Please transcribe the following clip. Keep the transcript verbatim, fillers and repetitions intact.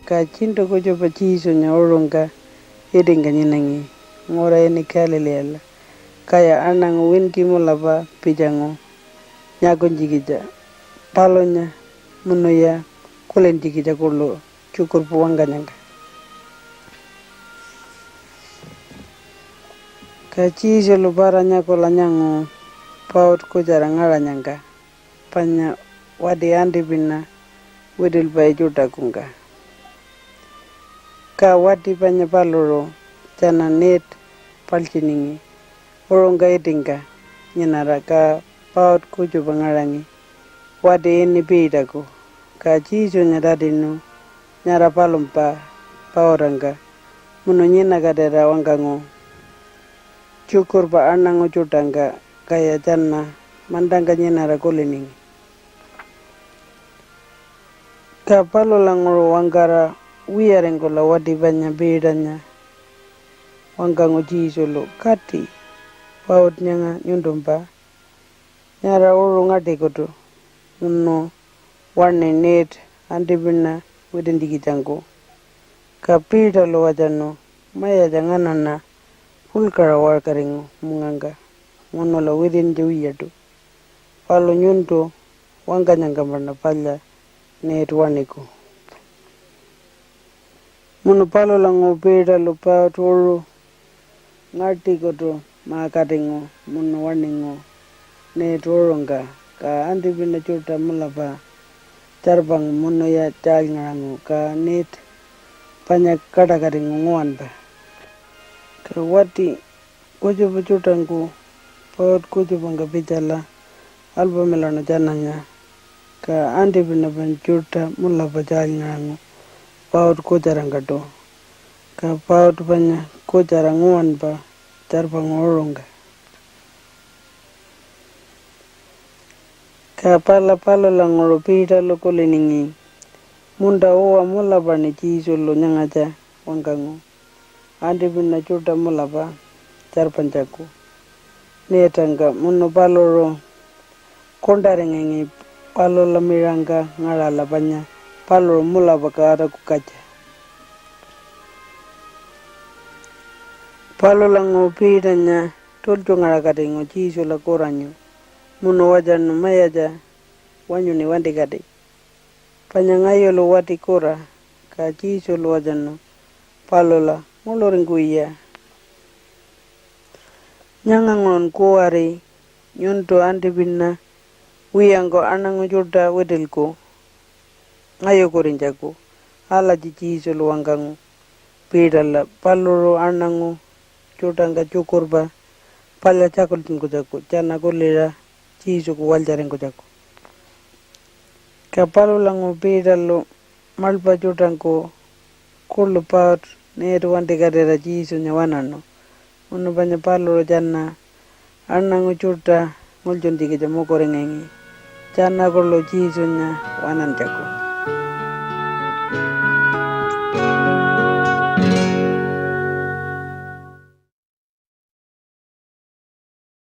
Ka tjiṉṯu kutjupa Jesunya uṟungka itingka nyinangi ngura ini Galileela, kaya aṉangu winki mulapa pitjangu nyakunytjikitja palunya munuya kulintjikitja kuḻu tjukurpa wangkanyangka. Ka Jesulu para-nyakula nyangu pauta kutjara ngaṟanyangka panya wati antipina witilpai tjuṯakungka. Ka wati panya paluṟu tjana net paltjiningi uṟungka itingka nyinara, ka pauta kutjupa ngaṟangi wati ini Peterku. Ka Jesunya tatinu nyara palumpa pautangka munu nyinakatira wangkangu, tjukurpa aṉangu tjuṯangka, kaya tjana mantangka nyinara kuliningi. Ka palulanguṟu wangkara wiyaringkula wati panya Peternya wangkangu Jesulu, "Kati, pauta nyanga nyuntumpa nyara uṟu ngaṯikutu munu waṉi net antipina witintjikitjangku." Ka Peterlu watjanu, "Mayatja, nganaṉa puḻkaṟa waṟkaringu mungangka munula witintja wiyaṯu, palu nyuntu wangkanyangkampaṉa palya net waṉiku." Munu palulanguṟu Peterlu pauta uṟu ngaṯikutu ma-katingu munu waṉingu net uṟungka, ka antipina tjuṯa mulapa tjarpangu munuya tjaalyngaṟangu, ka net panya kaṯakatingu nguwanpa. Ka wati kutjupa tjuṯangku pauta kutjupangka pitjala alpamilaṉu tjananya, ka antipina panya tjuṯa mulapa tjaalyngaṟangu pauta kutjarangkaṯu, ka pauta panya kutjara nguwanpa tjarpangu uṟungka. Ka pala palulanguṟu Peterlu kuliningi, "Munta, uwa, mulapaṉi Jesulu nyangatja wangkangu antipina tjuṯa mulapa tjarpanytjaku netangka." Munu paluṟu kuṉṯaringangi palula miṟangka ngaṟala panya paluṟu mulapa Godaku katja. Palulanguṟu Peternya tultjungaṟakatingu Jesula kuranyu munu watjanu, "Mayatja, wanyuṉi wantikati, panya ngayulu wati kura." Ka Jesulu watjanu palula, "Nguḻuringkuwiya. Nyanganguṟun kuwari nyuntu antipina wiyangku aṉangu tjuṯa witilku ngayukurinytjaku." Alatji Jesulu wangkangu Peterla paluṟu aṉangu tjuṯangka tjukurpa palya tjakultjunkunytjaku tjana kuliṟa Jesuku walytjaringkunytjaku. Ka palulanguṟu Peterlu maḻpa tjuṯangku kuḻu pauta net wantikatira Jesunya waṉaṉu, munu panya paluṟu tjana aṉangu tjuṯa nguḻtjuntjikitja mukuringangi tjana kuḻu Jesunya waṉantjaku.